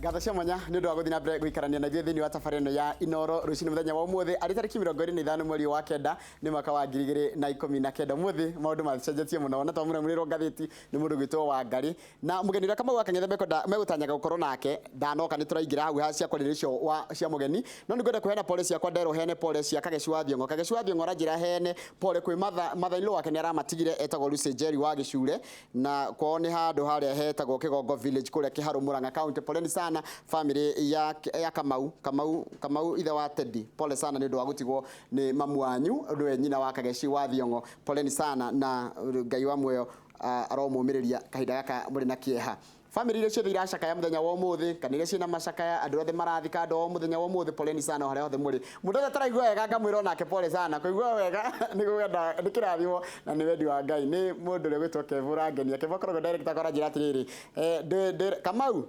Ngatho cia mwanya nĩ ũndũ wa gũthiĩ na mbere gũikarania na ithuĩ thĩinĩ wa tabarĩra ĩno ya Inoro rũcinĩ mũthenya wa ũmũthĩ, arĩ tarĩki 25 mweri wa kenda, nĩ mwaka wa 2019. Ũmũthĩ maũndũ macenjetie mũno na twamũramũrĩrwo ngathĩti nĩ mũndũ gwĩtwo Wangarĩ na mũgeni ũrĩa Kamau wa Kang'ethe megũtanyaga gũkorwo nake ndanoka. Nĩ tũraingĩra hau ha cia kwarĩrĩria icio wa cia mũgeni, no nĩ ngwenda kũheana pole ciakwa. Nderwo heane pole cia Kageci wa Thiong'o. Kageci wa Thiong'o aranjĩra heane pole kwĩ mother-in-law wake, nĩ aramatigire, etagwo Lucy Njeri wa Gĩcure, na kwao nĩ handũ harĩa hetagwo Kĩgongo Village kũrĩa Kĩharũ, Murang'a County. Poleni sana family ya Kamau, Kamau, Kamau ithe wa Teddy. Pole sana nĩ ũndũ wa gũtigwo nĩ mamu wanyu, nĩwe nyina wa Kageci wa Thiong'o. Poleni sana, na Ngai wa muoyo aromũmĩrĩria kahinda gaka mũrĩ na kĩeha. Family iria ciothe iracakaya mũthenya wa ũmũthĩ, kana iria ciĩna macakaya, andũ othe marathika andũ ao mũthenya wa ũmũthĩ, poleni sana o harĩa hothe mũrĩ. Mũndũ othe ataraigua wega ngamwĩra onake pole sana. Kũigua wega nĩ gwenda, nĩ kĩrathimo na nĩ wendi wa Ngai. Nĩ mũndũ ũrĩa ũgwĩtwo Kevo ũrangenia. Kevo akoragwo director akora njĩra atĩrĩrĩ, Kamau,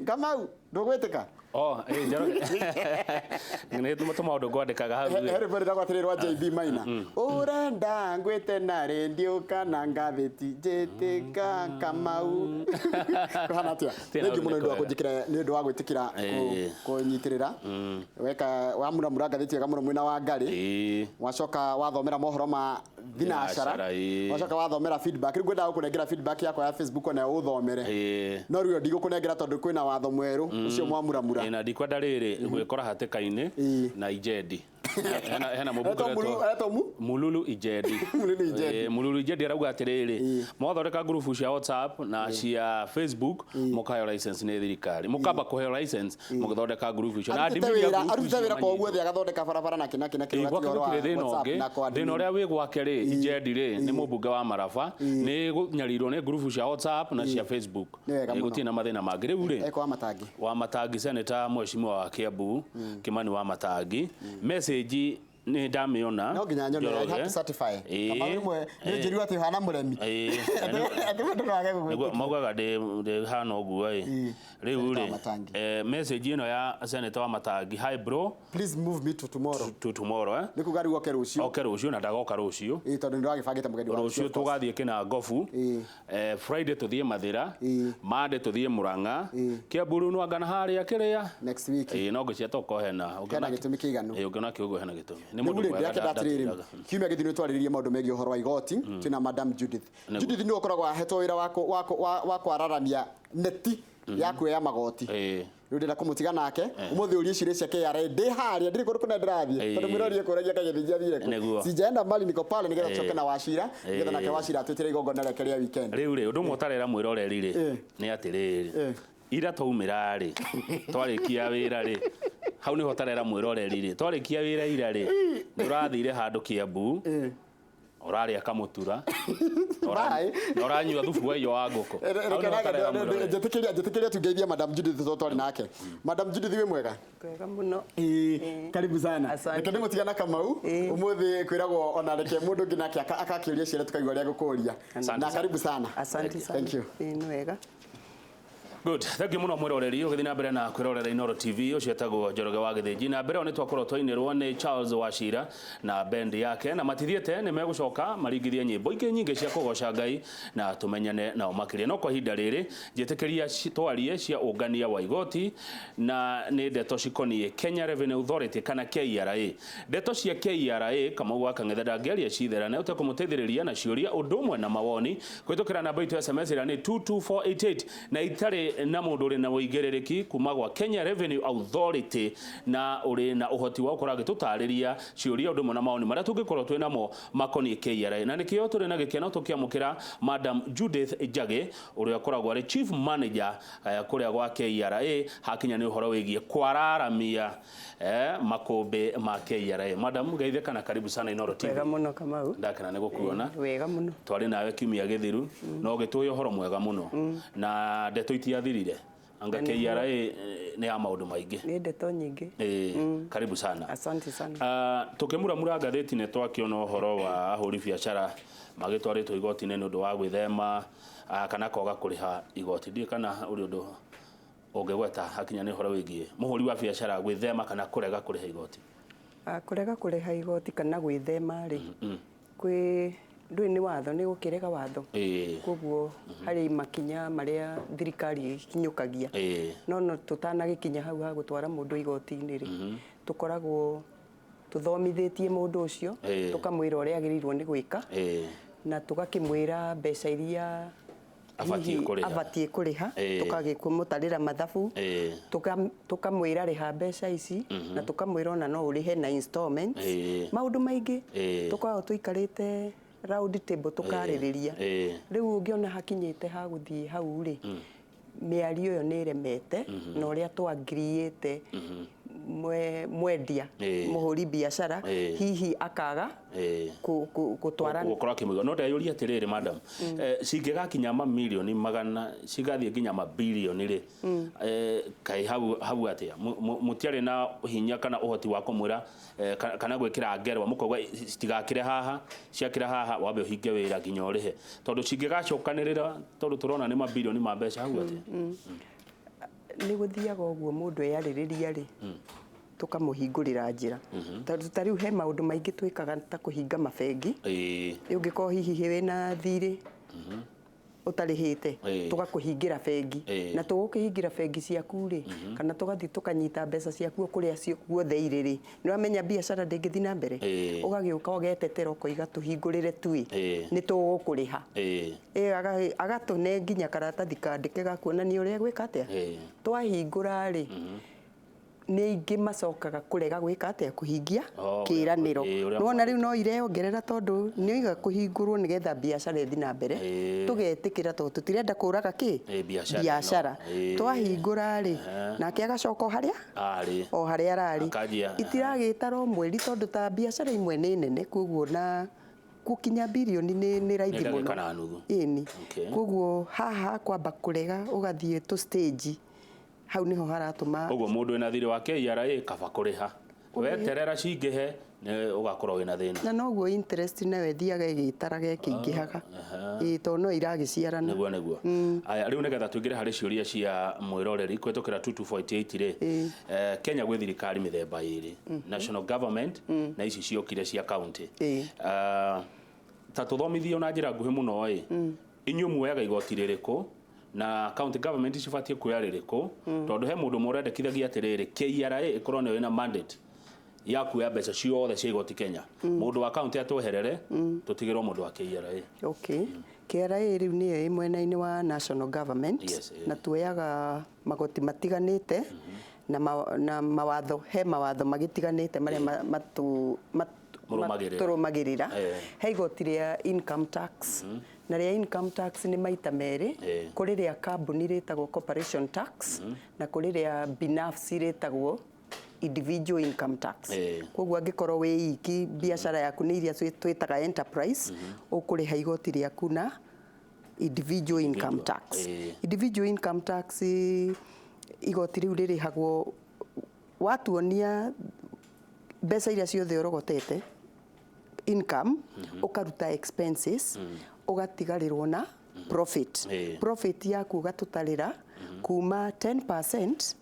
Kamau, ndũgwĩtĩka. Oh, Njoroge. Nĩ tũmaũndũ ngwandĩkaga hau. He rwĩmbo rwĩtagwo atĩrĩrĩ rwa JB Maina. Ũrenda ngwĩte na rĩndiũ kana ngathĩti, njĩtĩka Kamau. Kũhana atĩa? Tĩna Thengiũ mũno nĩ ũndũ wa ũndũ. Kũnjĩkĩra, nĩ ũndũ wa gwĩtĩkĩra kũnyitĩrĩra. Weka wamuramura ngathĩti wega mũno mwena wa Ngarĩ. Wacoka wathomera mohoro ma thinacara. Thinacara. Wacoka wathomera feedback. Rĩu ngwendaga gũkũnengera feedback yakwa ya Facebook onayo ũthomere. No rĩu ĩyo ndigũkũnengera tondũ kwĩna watho mwerũ ũcio mwamuramura. Na ndikwenda rĩrĩ gwĩkora hatĩka-inĩ na Ijendi. Hena mũmbunge Etwo etwo mu? Mululu Ijendi. Mululu Ijendi. Mululu Ijendi arauga atĩrĩrĩ, mwathondeka ngurubu cia WhatsApp na cia Facebook, mũkaheo license nĩ thirikari, mũkamba kũheo license mũgĩthondeka ngurubu icio na Arutĩte admin a wĩra ngurubu arutĩte icio wĩra kwa manyitwo. guothe, agathondeka barabara na kĩ na kĩ na kĩ. Ĩĩ, ũgatiga gwake ũhoro wa gũtirĩ thĩna WhatsApp ũngĩ. na kwa Thĩna admin. ũrĩa wĩ gwake rĩ, Ijendi rĩ, nĩ mũmbunge wa Maraba, nĩ kũnyarirwo nĩ ngurubu cia WhatsApp na cia Facebook. Nĩ wega Ĩĩ, mũno. gũtirĩ na mathĩna mangĩ rĩu rĩ. Eko wa Matangi. Wa Matangi, Senator mheshimiwa wa Kiambu Kimani wa Matangi, message nĩ ndamĩona. No nginya nyone. I Njoroge. have to certify. Kamau rĩmwe nĩ njĩrirwo atĩ ũhana mũremi. Atĩ mũndũ no age Nĩguo gũgwĩtĩkia. maugaga ndĩ hana ũguo ĩ. Rĩu Senator rĩ, wa Matangi. Message ĩno ya Senator wa Matangi: "Hi bro." "Please move me to tomorrow." "To tomorrow," eh? Nĩ kuga rĩu oke rũciũ. Oke rũciũ na ndagoka rũciũ. Ĩĩ, tondũ nĩ ndĩragĩbangĩte mũgeni wa Rũciũ of course. tũgathiĩ Kĩnangobu, Friday tũthiĩ Mathĩra, Monday tũthiĩ Murang'a, Kiambu rĩu nwanga na harĩa kĩrĩa. Next week. Ĩĩ, no ngwĩciria tokorwo hena Hena gĩtũmi kĩiganu. Ĩĩ, ũngĩona kĩũguo hena gĩtũmi. Nĩ Rĩu mũndũ rĩ, mwega. ndĩrakĩenda atĩrĩrĩ, Ndatĩraga. kiumia gĩthiru twarĩrĩrie maũndũ megiĩ ũhoro wa igoti twĩna Madam Judith. Judith nĩwe ũkoragwo ahetwo wĩra wa kwararamia neti ya kuoya magoti. Rĩu ndĩrenda kũmũtiga nake ũmũthĩ ũrie ciũria cia KRA. Ndĩ harĩa, ndirĩ kũndũ kũnene ndĩrathiĩ, tondũ mwĩrori ekũragia kagĩthĩnji athire kũ. Sijaenda mbali, niko pale nĩgetha tũcoke na Wacira, nĩgetha nake Wacira atwĩtĩre igongona rĩake rĩa weekend. Rĩu rĩ, ũndũ ũmwe ũtarera mwĩroreri rĩ, nĩ atĩrĩrĩ, ira twaumĩra rĩ, twarĩkia wĩra rĩ, hau nĩho ũtarera mwĩroreri rĩ, twarĩkia wĩra ira rĩ, nĩ ũrathire handũ Kiambu, ũrarĩa kamũtura Bye. na ũranyua thubu wa irio wa ngũkũ. Hau nĩho ũtarera mwĩroreri. Njĩtĩkĩria tungeithie Madam Judith tondũ twarĩ nake. Madam Judith, wĩ mwega? Wega mũno. Ĩĩ, karibu sana. Asante. Reke ndĩmũtiga na Kamau. Ũmũthĩ kwĩragwo ona reke mũndũ ũngĩ nake akakĩũria ciĩra, tũkaigua ũrĩa gũkũria. Asante Na sana. karibu sana. Asante sana. Thank you. Ĩĩ, nĩ wega. Good. Thank you mũno mwĩroreri ũgĩthiĩ na mbere na kwĩrorera Inoro TV. Ũcio etagwo Njoroge wa Gĩthĩnji, na mbere ĩyo nĩ twakorwo twainĩrwo nĩ Charles Wachira na band yake, na matithiĩte, nĩ megũcoka maringithie nyĩmbo ingĩ nyingĩ cia kũgoca Ngai na tũmenyane nao makĩria. No kwa ihinda rĩrĩ njĩtĩkĩria twarie cia ũngania wa igoti, na nĩ ndeto cikoniĩ Kenya Revenue Authority kana KRA. Ndeto cia KRA, Kamau wa Kang'ethe ndangĩaria citherane ũtekũmũteithĩrĩria na ciũria ũndũ ũmwe na mawoni kũhĩtũkĩra namba itũ ya SMS ĩrĩa nĩ 22488, na itarĩ na mũndũ ũrĩ na ũigĩrĩrĩki kuma gwa Kenya Revenue Authority na ũrĩ na ũhoti wa gũkorwo agĩtũtarĩria ciũria ũndũ ũmwe na mawoni marĩa tũngĩkorwo twĩ namo makoniĩ KRA. Na nĩkĩo tũrĩ na gĩkeno tũkĩamũkĩra Madam Judith Njagĩ, ũrĩa ũkoragwo arĩ Chief Manager kũrĩa gwa KRA hakinya nĩ ũhoro wĩgiĩ kwararamia makũmbĩ ma KRA. Madam, geithĩka na karibu sana Inoro TV. Wega mũno, Kamau. Ndakena nĩ gũkuona. Wega mũno. Twarĩ nawe kiumia gĩthiru na ũgĩtũhe ũhoro mwega mũno, na ndeto itiathirire anga. Na nĩguo. KRA nĩ ya maũndũ maingĩ. Nĩ ndeto nyingĩ. Karibu sana. Asante sana. Tũkĩmuramura ngathĩti nĩ twakĩona ũhoro wa ahũri biacara magĩtwarĩtwo igoti-inĩ nĩ ũndũ wa gwĩthema kana kwaga kũrĩha igoti. Ndiũĩ kana ũrĩ ũndũ ũngĩgweta hakinya nĩ ũhoro wĩgiĩ mũhũri wa biacara gwĩthema kana kũrega kũrĩha igoti. Kũrega kũrĩha igoti kana gwĩthema rĩ, kwĩ Ndũĩ nĩ watho, nĩ gũkĩrega watho. Koguo harĩ makinya marĩa thirikari ĩkinyũkagia. No no tũtanagĩkinya hau ha gũtwara mũndũ igoti-inĩ rĩ, tũkoragwo tũthomithĩtie mũndũ ũcio, tũkamwĩra ũrĩa agĩrĩirwo nĩ gwĩka, na tũgakĩmwĩra mbeca iria Abatiĩ hihi kũrĩha. abatiĩ kũrĩha, tũkagĩmũtarĩra mathabu, tũkamwĩra rĩha mbeca ici, na tũkamwĩra ona no ũrĩhe na installments, maũndũ maingĩ. Tũkoragwo tũikarĩte round table tũkarĩrĩria. Rĩu ũngĩona hakinyĩte ha gũthiĩ hau rĩ, mĩario ĩyo nĩ ĩremete na ũrĩa twangiriĩte mwendia, mũhũri biacara, hihi akaga gũtwara gũkorwo akĩmũigua. No ndeyũria atĩrĩrĩ, madam, cingĩgakinya mamirioni magana, cigathiĩ nginya mabirioni rĩ, kaĩ hau hau atĩa? Mũtiarĩ na hinya kana ũhoti wa kũmwĩra, kana gwĩkĩra ngerwa mũkauga citigakĩre haha, ciakĩra haha wambe ũhinge wĩra nginya ũrĩhe, tondũ cingĩgacokanĩrĩra, tondũ tũrona nĩ mabirioni ma mbeca, hau atĩa? Nĩ gũthiaga ũguo, mũndũ eyarĩrĩria rĩ, tũkamũhingũrĩra njĩra, tondũ ta rĩu he maũndũ maingĩ twĩkaga ta kũhinga mabengi. Ũngĩkorwo hihi wĩna thirĩ ũtarĩhĩte, tũgakũhingĩra bengi, na tũgũkĩhingĩra bengi ciaku rĩ, kana tũgathiĩ tũkanyita mbeca ciaku o kũrĩa guothe irĩ rĩ, nĩ wamenya biacara ndĩngĩthiĩ na mbere. Ũgagĩũka ũgetetera ũkoiga tũhingũrĩre tui, nĩ tũgũkũrĩha. Agatũne nginya karatathi kandĩke ga kuonania ũrĩa gwĩka atĩa. Twahingũra rĩ, nĩ aingĩ macokaga kũrega gwĩka atĩa, kũhingia Oh, kĩĩranĩro. Ũrĩa Nĩwona rĩu no ireongerera, tondũ nĩ oiga kũhingũrwo nĩgetha biacara ĩthiĩ na mbere, tũgetĩkĩra tondũ tũtirenda kũraga kĩ Biacara ĩno. Biacara. Twahingũra rĩ, nake agacoka o harĩa Arĩ o harĩa ararĩ. Akanjia, Itiragĩtara o mweri, tondũ ta biacara imwe nĩ nene, koguo na gũkinya birioni nĩ raithi Nĩ mũno. ndagĩka na nuthu. Ĩni. Okay. Koguo haha kwamba kũrega ũgathiĩ tũ stage hau nĩho haratũma. Ũguo mũndũ wĩna thirĩ wa KRA kaba kũrĩha, weterera cingĩhe nĩ ũgakorwo wĩna thĩna. Na noguo interest nayo ĩthiaga ĩgĩtaraga ĩkĩingĩhaga, ĩĩ, tondũ no iragĩciarana. Nĩguo. Aya, rĩu nĩgetha tũingĩre harĩ ciũria cia mwĩroreri kũhĩtũkĩra 2248 rĩ, Kenya gwĩ thirikari mĩthemba ĩrĩ, national government na ici ciokire cia county. Ta tũthomithio na njĩra nguhĩ mũno ĩ, inyuĩ muoyaga igoti rĩrĩkũ na county government cibatiĩ kuoya rĩrĩkũ? Tondũ he mũndũ mũrendekithagia atĩrĩrĩ, KRA ĩkorwo nĩyo ĩna mandate ya kuoya mbeca ciothe cia igoti Kenya, mũndũ wa county atweherere, tũtigĩrwo mũndũ wa KRA. Okay. KRA rĩu nĩyo ĩ mwena-inĩ wa national government, na tuoyaga magoti matiganĩte na mawatho, he mawatho magĩtiganĩte marĩa Mũrũmagĩrĩra. Tũrũmagĩrĩra. He igoti rĩa income tax, na rĩa income tax nĩ maita merĩ. Kũrĩ rĩa kambuni rĩtagwo corporation tax, na kũrĩ rĩa binafsi rĩtagwo individual income tax. Koguo angĩkorwo wĩ iki, biacara yaku nĩ iria twĩtaga enterprise, ũkũrĩha igoti rĩaku na individual income Individual. tax. Individual income tax, igoti rĩu rĩrĩhagwo watuonia mbeca iria ciothe ũrogotete, income, ũkaruta expenses, ũgatigarĩrwo na profit. Profit yaku ũgatũtarĩra kuma 10%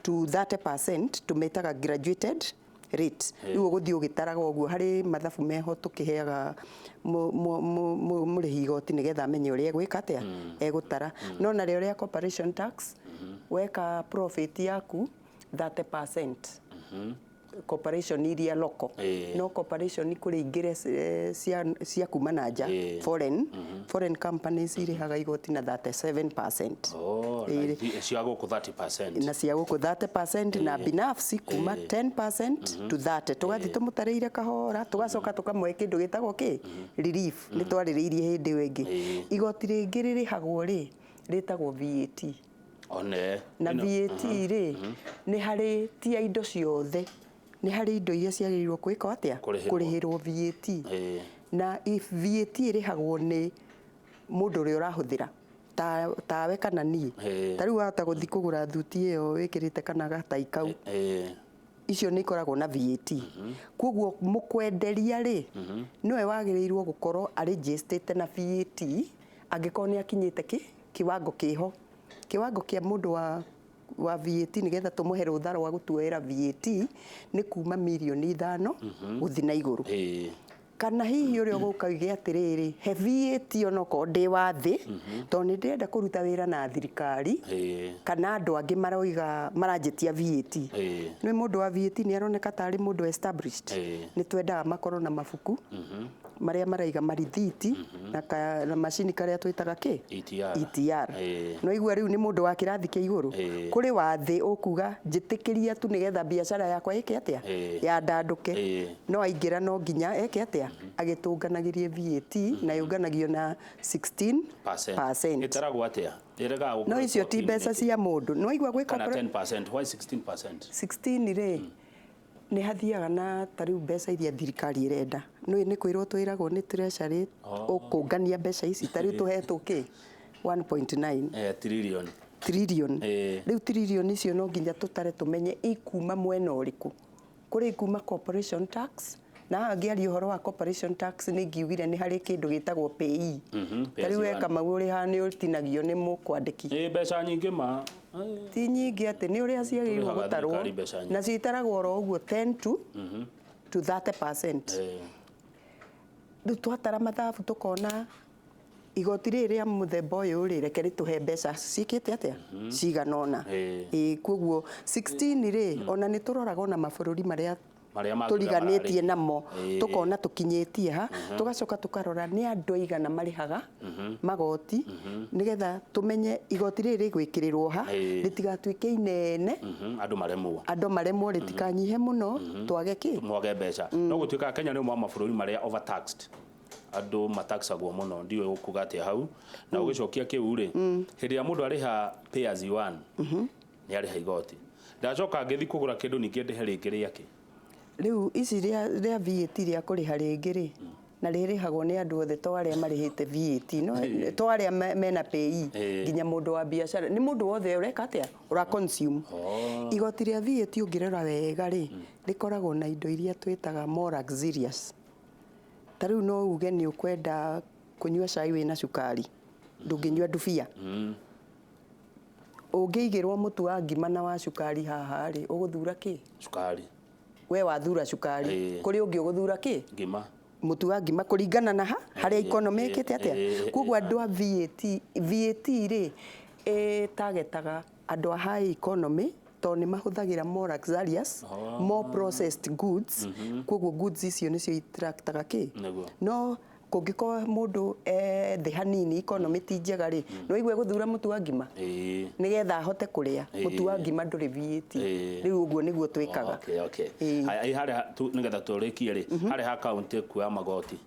to 30%, tũmĩtaga graduated rate. Rĩu ũgũthiĩ ũgĩtaraga ũguo, harĩ mathabu meho tũkĩheaga mũrĩhi igoti nĩgetha amenye ũrĩa egwĩka atĩa, egũtara. No narĩo rĩa corporation tax, weka profit yaku 30%, corporation iria local. No corporation kũrĩ ingĩ cia kuma na nja, foreign companies irĩhaga igoti na 37%. Oh, na cia gũkũ 30%. Na cia gũkũ 30%, na binafsi kuma 10% to 30. Tũgathiĩ tũmũtarĩire kahora, tũgacoka tũkamũhe kĩndũ gĩtagwo kĩ relief, nĩ twarĩrĩirie hĩndĩ ĩyo ĩngĩ. Igoti rĩngĩ rĩrĩhagwo rĩ, rĩtagwo VAT. One. Na Ĩno- VAT rĩ, nĩ harĩ ti ya indo ciothe, nĩ harĩ indo iria ciagĩrĩirwo gwĩka atĩa? Kũrĩhĩrwo. Kũrĩhĩrwo VAT. Na if VAT ĩrĩhagwo nĩ mũndũ ũrĩa ũrahũthĩra, tawe kana niĩ. Ta rĩu wahota gũthiĩ kũgũra thuti ĩyo wĩkĩrĩte kana gatai kau, icio nĩ ikoragwo na VAT. Koguo mũkwenderia rĩ, nĩwe wagĩrĩirwo gũkorwo arĩnjĩstĩte na VAT angĩkorwo nĩ akinyĩte kĩ kiwango kĩho, kiwango kĩa mũndũ wa VAT, nĩgetha tũmũhe rũtha rwa gũtuoera VAT nĩ kuma mirioni 5 gũthiĩ na igũrũ. Kana hihi ũrĩa ũgũka uge atĩrĩrĩ, he VAT onokorwo ndĩ wa thĩ, tondũ nĩ ndĩrenda kũruta wĩra na thirikari, kana andũ angĩ maroiga maranjĩtia VAT. Nĩ mũndũ wa VAT nĩ aroneka tarĩ mũndũ established. Nĩ twendaga makorwo na mabuku marĩa maraiga marithiti na macini karĩa twĩtaga kĩ? ETR. ETR. No igua rĩu nĩ mũndũ wa kĩrathi kĩa igũrũ. Kũrĩ wa thĩ ũkuga njĩtĩkĩria tu nĩgetha biacara yakwa ĩke atĩa? Yandandũke. No aingĩra no nginya eke atĩa? Agĩtũnganagĩrie VAT na yũnganagio na 16%. Ĩtaragwo atĩa? Ĩregaga gũkorwo No icio ti 14 mbeca nĩkĩ? cia mũndũ. No igua gwĩ Kana 10%, why 16%? 16 rĩ, nĩ hathiaga na ta rĩu mbeca iria thirikari ĩrenda. Nĩ nĩ kwĩrwo twĩragwo nĩ treasury ũkũngania mbeca ici, ta rĩu tũhetwo kĩ? 1.9 Trillion. Trillion. Rĩu trillion icio no nginya tũtare tũmenye ikuma mwena ũrĩkũ. Kũrĩ ikuma corporation tax, na haha ngĩaria ũhoro wa corporation tax nĩ ngiugire nĩ harĩ kĩndũ gĩtagwo PAYE. Pay Ta as rĩu you we earn. Kamau ũrĩhaga nĩ ũtinagio nĩ mũkwandĩki. Mbeca nyingĩ ma. Ti nyingĩ atĩ nĩ ũrĩa ciagĩrĩirwo Tũrĩhaga gũtarwo, thirikari mbeca nyingĩ. na citaragwo oro ũguo 10 to 30%. Rĩu twatara mathabu tũkona igoti rĩrĩ rĩa mũthemba ũyũ rĩ, reke rĩtũhe mbeca ciĩkĩte atĩa? Cigana ũna. Koguo 16 rĩ, ona nĩ tũroraga ona mabũrũri marĩa Marĩa mangĩ tũriganĩtie mararĩ. namo, tũkona tũkinyĩtie ha, tũgacoka tũkarora nĩ andũ aigana marĩhaga magoti, nĩgetha tũmenye igoti rĩrĩ rĩgwĩkĩrĩrwo ha, rĩtigatuĩke inene, Andũ maremwo. Andũ maremwo, rĩtikanyihe mũno, twage kĩ? Mwage mbeca. No gũtuĩka Kenya nĩ ũmwe wa mabũrũri marĩa overtaxed. Andũ mataxagwo mũno, ndiũĩ ũkuga atĩa hau. Na ũgĩcokia kĩu rĩ, hĩndĩ ĩrĩa mũndũ arĩha pay as you earn, nĩ arĩha igoti. Ndacoka ngĩthiĩ kũgũra kĩndũ ningĩ ndĩhe rĩngĩ rĩake. Rĩu ici rĩa VAT rĩa kũrĩha rĩngĩ rĩ, na rĩrĩhagwo nĩ andũ othe to arĩa marĩhĩte VAT, no to arĩa mena PAYE, nginya mũndũ wa biacara, nĩ mũndũ wothe ũreka atĩa? Ũra consume. Igoti rĩa VAT ũngĩrora wega rĩ, rĩkoragwo na indo iria twĩtaga more luxurious. Ta rĩu no uge nĩ ũkwenda kũnyua cai wĩna cukari, ndũngĩnyua ndubia. Ũngĩigĩrwo mũtu wa ngima na wa cukari haha rĩ, ũgũthura kĩ? Cukari. We wathura cukari. Kũrĩ ũngĩ ũgũthura kĩ? Ngima. Mũtu wa ngima kũringana na ha harĩa economy ĩkĩte atĩa. Koguo andũ a VAT, VAT rĩ, ĩtagetaga andũ a high economy tondũ nĩ mahũthagĩra more luxurious, more processed goods. Koguo goods icio nĩcio itraktaga kĩ? No kũngĩkorwo mũndũ e thĩ hanini, economy ti njega rĩ, no igue gũthura mũtu wa ngima nĩgetha ahote kũrĩa. Mũtu wa ngima ndũrĩ VAT. Rĩu ũguo nĩguo twĩkaga. Haya, harĩa nĩgetha tũrĩkie rĩ, harĩa ha kaunti kuoya magoti,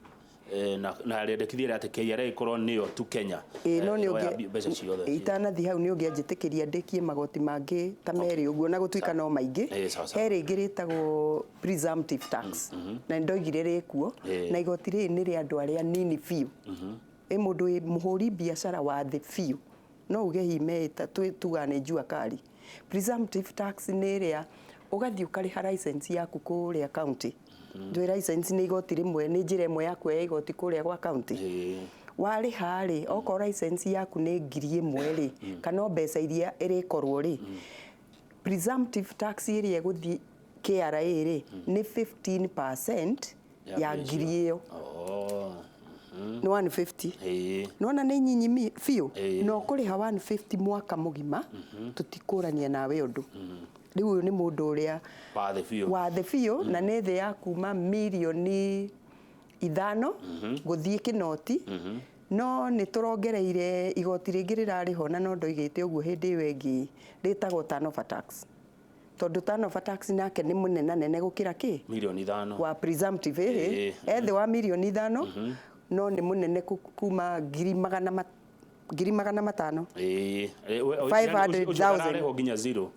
na rĩendekithia rĩa atĩ KRA ĩkorwo nĩyo tu Kenya. No nĩ ĩroya ũngĩ mbeca ciothe. Itanathiĩ hau nĩ ũngĩanjĩtĩkĩria ndĩkie magoti mangĩ ta merĩ ũguo, na gũtuĩka no maingĩ. Sawa, sawa. He rĩngĩ rĩtagwo presumptive tax, na nĩ ndoigire rĩkuo, na igoti rĩrĩ nĩ rĩa andũ arĩa nini biũ. Ĩ mũndũ wĩ mũhũri biacara wa thĩ biũ, no uge hihi meĩta tugaga nĩ jua kali. Presumptive tax nĩ ĩrĩa ũgathiĩ ũkarĩha license yaku kũrĩa county. Ndũĩ license nĩ igoti rĩmwe, nĩ njĩra ĩmwe ya kuoya igoti kũrĩa gwa county. Warĩha rĩ, okorwo license yaku nĩ 1,000 rĩ, kana o mbeca iria ĩrĩkorwo rĩ, presumptive tax ĩrĩa ĩgũthiĩ KRA rĩ, nĩ 15% Ya ya mbeca. ngiri ĩyo. Nĩ 150. Nĩwona nĩ nyinyi biũ? Na ũkũrĩha 150 mwaka mũgima, tũtikũrania nawe ũndũ. Rĩu ũyũ nĩ mũndũ ũrĩa Wa thĩ biũ. Wa thĩ biũ, na nĩ thĩ ya kuma 5 mirioni gũthiĩ kĩnoti. No nĩ tũrongereire igoti rĩngĩ rĩrarĩhwo, na no ndoigĩte ũguo hĩndĩ ĩyo ĩngĩ, rĩtagwo turnover tax. Tondũ turnover tax nake nĩ mũnenanene gũkĩra kĩ? 5 mirioni. Wa presumptive ĩhĩ. Ethĩ wa 5 mirioni, no nĩ mũnene kuma 500,000. 500,000. Ũcio nginya zero.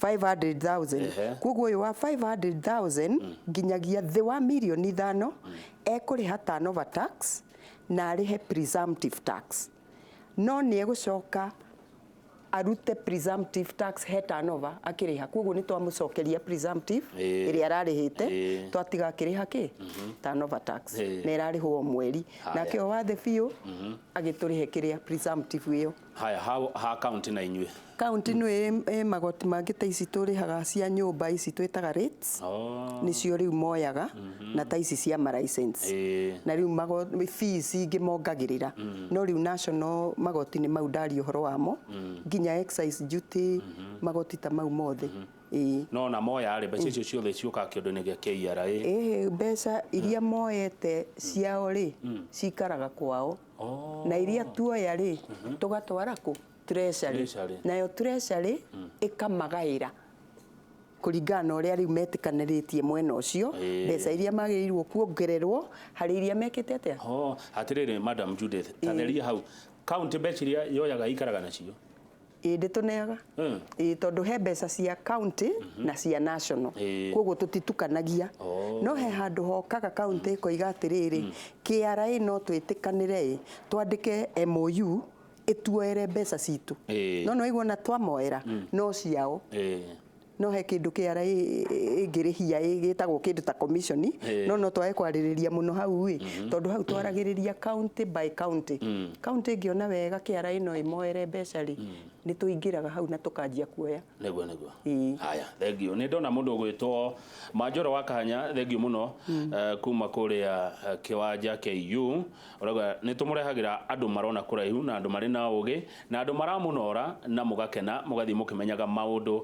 500,000. Koguo ũyũ wa 500,000 nginyagia thĩ wa 5 mirioni ekũrĩha turnover tax na arĩhe presumptive tax. No nĩ egũcoka arute presumptive tax he turnover akĩrĩha. Koguo nĩ twamũcokeria presumptive ĩrĩa ararĩhĩte, twatiga akĩrĩha kĩ? Turnover tax. Na ĩrarĩhwo o mweri. Haya. Nake o wa thĩ biũ agĩtũrĩhe kĩrĩa presumptive ĩyo. Haya, ha county na inyuĩ? Kaunti no ĩ magoti mangĩ ta ici tũrĩhaga cia nyũmba, ici twĩtaga rates. Nĩcio rĩu moyaga, na ta ici cia ma license. Na rĩu fees ingĩ mongagĩrĩra, no rĩu national magoti nĩ mau ndaria ũhoro wamo, nginya excise duty, magoti ta mau mothe, ĩĩ. No na moya rĩ, mbeca icio ciothe ciũkaga kĩondo-inĩ gĩa KRA? Ĩhĩ, mbeca iria moete ciao rĩ, cikaraga kwao. Na iria tuoya rĩ, tũgatwara kũ? Treasury. Treasury. Nayo treasury ĩkamagaĩra kũringana na ũrĩa rĩu metĩkanĩrĩtie mwena ũcio, mbeca iria magĩrĩirwo kuongererwo harĩ iria mekĩte atĩa. Oh, atirĩrĩ, Madam Judith, tatheria hau, county mbeca iria yoyaga ikaraga nacio? Ĩĩ, ndĩtũneaga. Ĩĩ, tondũ he mbeca cia county na cia national. Koguo tũtitukanagia. No he handũ hokaga county ĩkoiga atĩrĩrĩ, KRA no twĩtĩkanĩre ĩ, twandĩke MOU ĩtuoere mbeca citũ. No nĩwaigua ona twamoera no ciao. No he kĩndũ KRA ĩngĩrĩhia gĩtagwo kĩndũ ta commission. No twage kwarĩrĩria mũno hau ĩ, tondũ hau twaragĩrĩria county by county. County ĩngĩona wega KRA no ĩmoere mbeca rĩ, nĩ tũingĩraga hau na tũkanjia kuoya. Nĩguo. Ĩĩ. Haya, thank you. Nĩ ndona mũndũ ũgwĩtwo Manjoro wa Kahanya, thank you mũno, kuma kũrĩa kĩwanja KU, ũrauga nĩ tũmũrehagĩra andũ marona kũraihu na andũ marĩ na ũgĩ na andũ maramũnora na mũgakena, mũgathiĩ mũkĩmenyaga maũndũ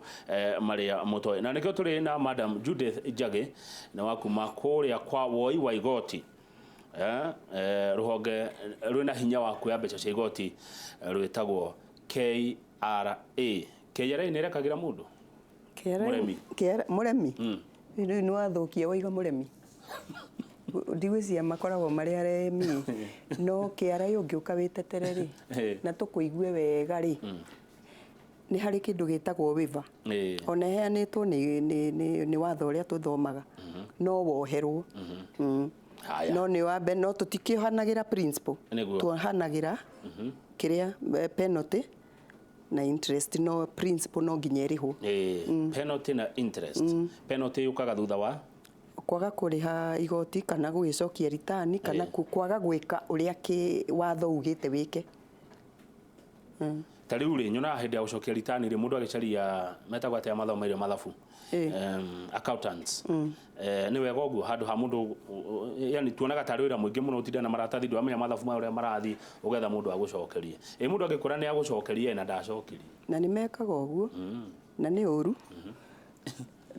marĩa mũtoĩ, na nĩkĩo tũrĩ na Madam Judith Njagĩ, nĩ wa kuma kũrĩa kwa woi wa igoti, rũhonge rwĩna hinya wa kuoya mbeca cia igoti, rwĩtagwo KRA. KRA nĩ ĩrekagĩra mũndũ? KRA. Mũremi. KRA mũremi. Rĩu nĩ wathũkia waiga mũremi, ndigwĩciria makoragwo marĩ aremi, no KRA ũngĩũka wĩtetere rĩ, na tũkũigue wega rĩ, nĩ harĩ kĩndũ gĩtagwo waiver. Ona ĩheanĩtwo nĩ watho ũrĩa tũthomaga, no woherwo. Haya. No nĩ wambe, no tũtikĩohanagĩra principal. Tuohanagĩra kĩrĩa, penalty na interest, no principal no nginya ĩrĩhwo. Penalty na interest. Penalty yũkaga thutha wa? Kwaga kũrĩha igoti kana gũgĩcokia ritani kana kwaga gwĩka ũrĩa watho ugĩte wĩke. Ta rĩu rĩ, nyonaga hĩndĩ ya gũcokia ritani rĩ, mũndũ agĩcaria metagwo atĩa mathomeire mathabu, accountants. Nĩ wega ũguo handũ ha mũndũ, yani tuonaga tarĩ wĩra mũingĩ mũno ũtinda na maratathi, ndũramenya mathabu ma ũrĩa marathiĩ, ũgetha mũndũ agũcokerie. Ĩ mũndũ angĩkora nĩ agũcokerie na ndacokirie? Na nĩ mekaga ũguo, na nĩ ũru.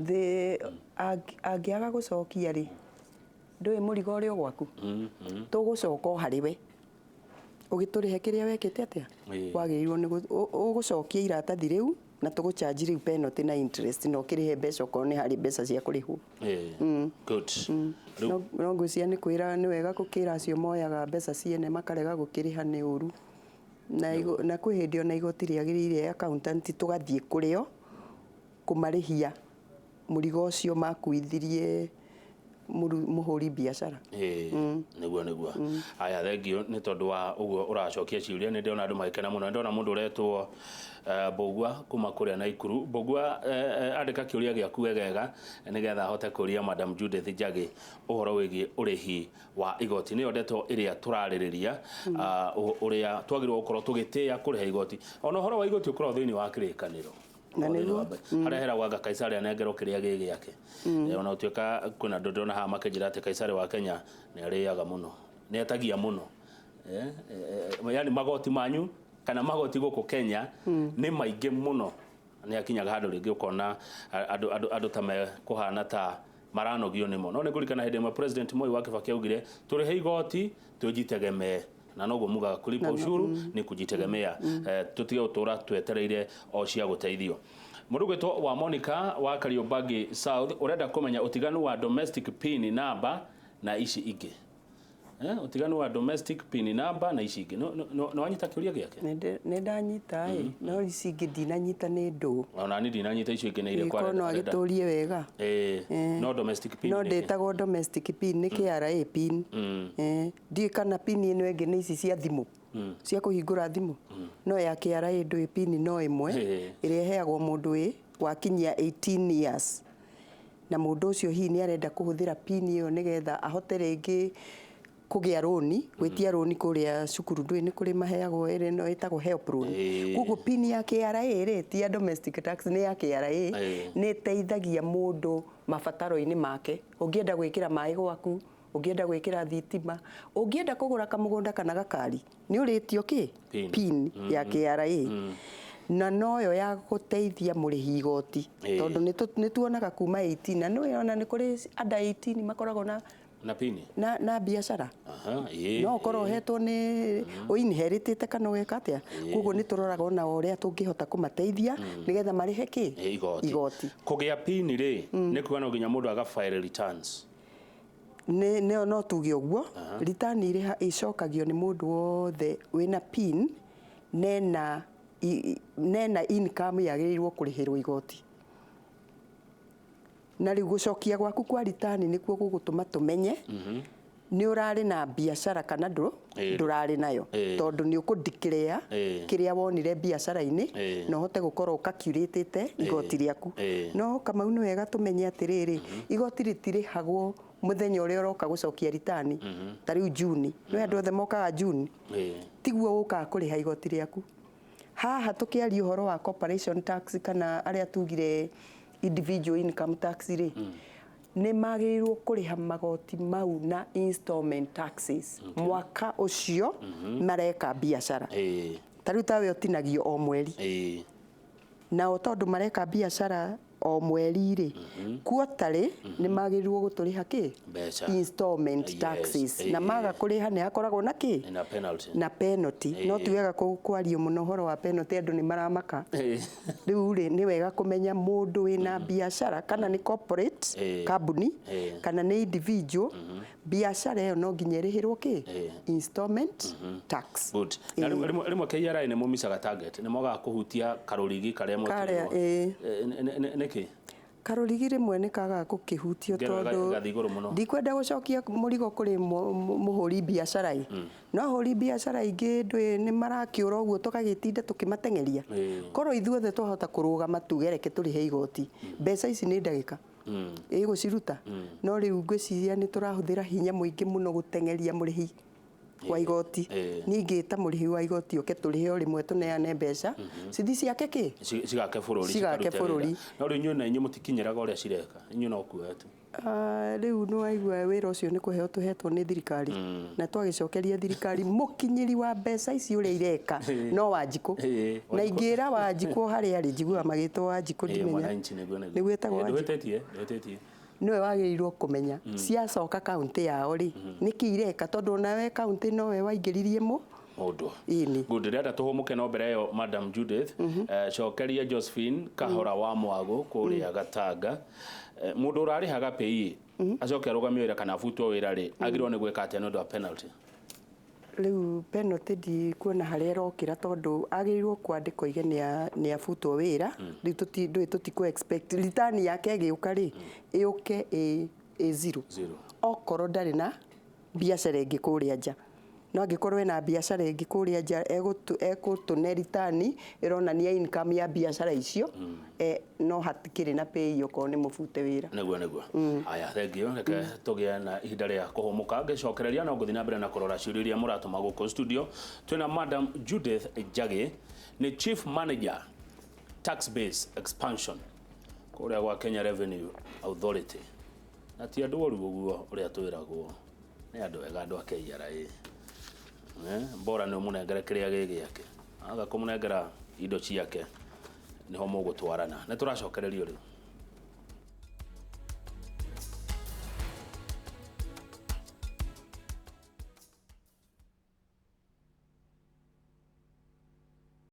The angĩaga gũcokia rĩ, ndũĩ mũrigo ũrĩ o gwaku, tũgũcoka o harĩ we ũgĩtũrĩhe kĩrĩa wekĩte atĩa. Wagĩrĩirwo nĩ ũgũcokia iratathi rĩu na tũgũcharge rĩu penalty na interest, na ũkĩrĩhe mbeca okorwo nĩ harĩ mbeca cia kũrĩhwo. Good. Rĩu No ngwĩciria nĩ kwĩra nĩ wega gũkĩra acio moyaga mbeca ciene makarega gũkĩrĩha, nĩ ũru. Na kwĩ hĩndĩ ona igoti rĩagĩrĩire accountant tũgathiĩ kũrĩo kũmarĩhia mũrigo ũcio makuithirie mũhũri biacara. Nĩguo. Haya, thank you nĩ tondũ wa ũguo ũracokia ciũria. Nĩ ndĩrona andũ magĩkena mũno. Nĩ ndĩrona mũndũ ũretwo Mbũgua kuma kũrĩa Naikuru. Mbũgua, andĩka kĩũria gĩaku wegega nĩgetha ahote kũria Madam Judith Njagĩ ũhoro wĩgiĩ ũrĩhi wa igoti, nĩyo ndeto ĩrĩa tũrarĩrĩria, ũrĩa twagĩrĩirwo gũkorwo tũgĩtĩĩa kũrĩha igoti. Ona ũhoro wa igoti ũkoragwo thĩinĩ wa kĩrĩkanĩro. Na Thĩinĩ nĩguo. wa harĩa heragwo anga Kaisari anengerwo kĩrĩa gĩ gĩake. Ona gũtuĩka kwĩna andũ ndĩrona haha makĩnjĩra atĩ Kaisari wa Kenya nĩ arĩaga mũno, nĩ etagia mũno. Yani magoti manyu kana magoti gũkũ Kenya nĩ maingĩ mũno, nĩ akinyaga handũ rĩngĩ ũkona andũ ta mekũhana ta maranogio nĩmo. No nĩ ngũririkana hĩndĩ ĩmwe President Moi wa Kibaki augire tũrĩhe igoti twĩjitegemee, na noguo mugaga kulipa ushuru ni kujitegemea. Tutige gũtũra twetereire o cia gũteithio. Mũndũ gwĩtwo wa Monica wa Kariobangi South ũrenda kũmenya ũtiganu wa domestic pin number na ici ingĩ. Ũtiganu wa domestic pin number na ici ingĩ. No wanyita kĩũria gĩake? Nĩ ndanyita ĩ, no ici ingĩ ndinanyita nĩ ndũ. Ona ni ndinanyita icio ingĩ nĩ irĩkũ. Korwo no agĩtũrie wega. No domestic pin no nĩ kĩ? Ndĩtagwo domestic pin nĩ KRA pin. Ndiũĩ kana pin ĩno ĩngĩ nĩ ici cia thimũ, cia kũhingũra thimũ, no ya KRA ndũĩ pin no ĩmwe, ĩrĩa ĩheagwo mũndũ ĩ wakinyia 18 years, na mũndũ ũcio hihi nĩ arenda kũhũthĩra pin ĩyo nĩgetha ahote rĩngĩ Kũgĩa rũni, gwĩtia rũni kũrĩa cukuru, ndũĩ nĩ kũrĩ maheagwo ĩrĩ no ĩtagwo HELB loan. Koguo PIN ya KRA rĩ, ti ya domestic tax, nĩ ya KRA. Nĩ ĩteithagia mũndũ mabataro-inĩ make. Ũngĩenda gwĩkĩra maĩ gwaku, ũngĩenda gwĩkĩra thitima, ũngĩenda kũgũra kamũgũnda kana gakari, nĩ ũrĩtio kĩ? PIN. PIN ya KRA, na noyo ya gũteithia mũrĩhi igoti, tondũ nĩ tuonaga kuma 18, na nĩ ona nĩ kũrĩ under 18 makoragwo na na pini na biacara. Aha, ĩĩ. No ũkorwo ũhetwo nĩ ũinheritĩte kana ũgeka atĩa. Koguo nĩ tũroraga ona ũrĩa tũngĩhota kũmateithia nĩgetha marĩhe kĩ? Igoti. Igoti. Kũgĩa pini rĩ, nĩ kuga no nginya mũndũ aga file returns? Nĩ no tuge ũguo. Return irĩha icokagio nĩ mũndũ wothe wĩna PIN nena income yagĩrĩirwo kũrĩhĩrwo igoti. Na rĩu gũcokia gwaku kwa return nĩkuo gũgũtũma tũmenye nĩ ũrarĩ na biacara kana ndũrarĩ nayo, tondũ nĩ ũkũ declare kĩrĩa wonire biacara-inĩ na ũhote gũkorwo ũkacuratĩte igoti rĩaku. No Kamau, nĩ wega tũmenye atĩrĩrĩ, igoti rĩtirĩhagwo mũthenya ũrĩa ũroka gũcokia ritani. Ta rĩu Juni, nĩ andũ othe mokaga Juni, tiguo ũkaga kũrĩha igoti rĩaku. Haha tũkĩaria ũhoro wa corporation tax kana arĩa tugire individual income tax rĩ, nĩ magĩrĩirwo kũrĩha magoti mau na installment taxes mwaka ũcio mareka biacara. Ta rĩu tawe ũtinagio o mweri, nao tondũ mareka biacara o mweri rĩ, quarterly nĩ magĩrĩirwo gũtũrĩha kĩ? Mbeca. Installment taxes. Na maga kũrĩha nĩ hakoragwo na kĩ? Na penalty. Na penalty. No ti wega kwario mũno ũhoro wa penalty, andũ nĩ maramaka. Rĩu rĩ, nĩ wega kũmenya mũndũ wĩna biacara, kana nĩ corporate kambuni kana nĩ individual, biacara ĩyo no nginya ĩrĩhĩrwo kĩ? Installment tax. Good. Na rĩmwe KRA nĩ mũmicaga target, nĩ mwagaga kũhutia karũrigi karĩa Karĩa, mwekĩrirwo. ĩĩ. Nĩkĩ? Karũrigi rĩmwe nĩ kagaga gũkĩhutio Ngero tondũ ĩgathiĩ igũrũ mũno. Ndikwenda gũcokia mũrigo kũrĩ mũhũri biacara ĩ, no ahũri biacara ingĩ ndũĩ nĩ marakĩũra ũguo tũgagĩtinda tũkĩmateng'eria. Korwo ithuothe twahota kũrũgama tuge reke tũrĩhe igoti, mbeca ici nĩ ndagĩka ĩgũciruta. No rĩu ngwĩciria nĩ tũrahũthĩra hinya mũingĩ mũno gũteng'eria mũrĩhi wa igoti. Niĩ ingĩta mũrĩhi wa igoti oke tũrĩhe o rĩmwe, tũneane mbeca cithi ciake kĩ? Cigake bũrũri. Cigake Cikarute bũrũri. wĩra. No rĩu inyuĩ na inyuĩ mũtikinyĩraga ũrĩa cireka, inyuĩ no kuoya tu. Ah, rĩu nĩ waigua wĩra ũcio nĩ kũheo tũhetwo nĩ thirikari, na twagĩcokeria thirikari mũkinyĩri wa mbeca ici ũrĩa ireka no Wanjikũ. Na Wanjikũ. Ingĩra Wanjikũ harĩa arĩ, njiguaga magĩtwo Wanjikũ, ndimenya Mwananchi nĩguo. Nĩguo ĩtagwo Wanjikũ. Ndũhĩtĩtie. Nĩwe wagĩrĩirwo kũmenya ciacoka kaunti yao rĩ, nĩkĩ ireka, tondũ onawe kaunti nowe waingĩririe mũ Mũndũ. Ĩni. Good, ndĩrenda tũhũmũke, no mbere ĩyo, Madam Judith, cokeria Josephine Kahora wa Mwago kũrĩa Gatanga. Mũndũ ũrarĩhaga PAYE acoke arũgamio wĩra kana abutwo wĩra rĩ, agĩrĩirwo nĩ gwĩka atĩa nĩ ũndũ wa penalty? Rĩu penalty ndikuona harĩa ĩrokĩra, tondũ agĩrĩirwo kwandĩkwo ige nĩ abutwo wĩra. Rĩu ndũĩ tũtikũ expect return yake ĩgĩũka rĩ, ĩũke ĩ zero. Zero. Okorwo ndarĩ na biacara ĩngĩ kũrĩa nja. No angĩkorwo ena biacara ĩngĩ kũrĩa nja, egũtũne return ĩronania income ya biacara icio, no hatikĩrĩ na pay okorwo nĩ mũbute wĩra. Nĩguo. Aya, thank you. Reke tũgĩe na ihinda rĩa kũhũmũka. Ngĩcokereria no ngũthiĩ na mbere na kũrora ciũria iria mũratũma gũkũ studio. Twĩna Madam Judith Njagi, nĩ Chief Manager, Tax Base Expansion, kũrĩa gwa Kenya Revenue Authority. Na ti andũ oru ũguo ũrĩa twĩragwo, nĩ andũ ega, andũ a KRA. Bora nĩ ũmũnengere kĩrĩa gĩ gĩake, aga kũmũnengera indo ciake nĩho mũgũtwarana. Nĩ tũracokererio rĩu.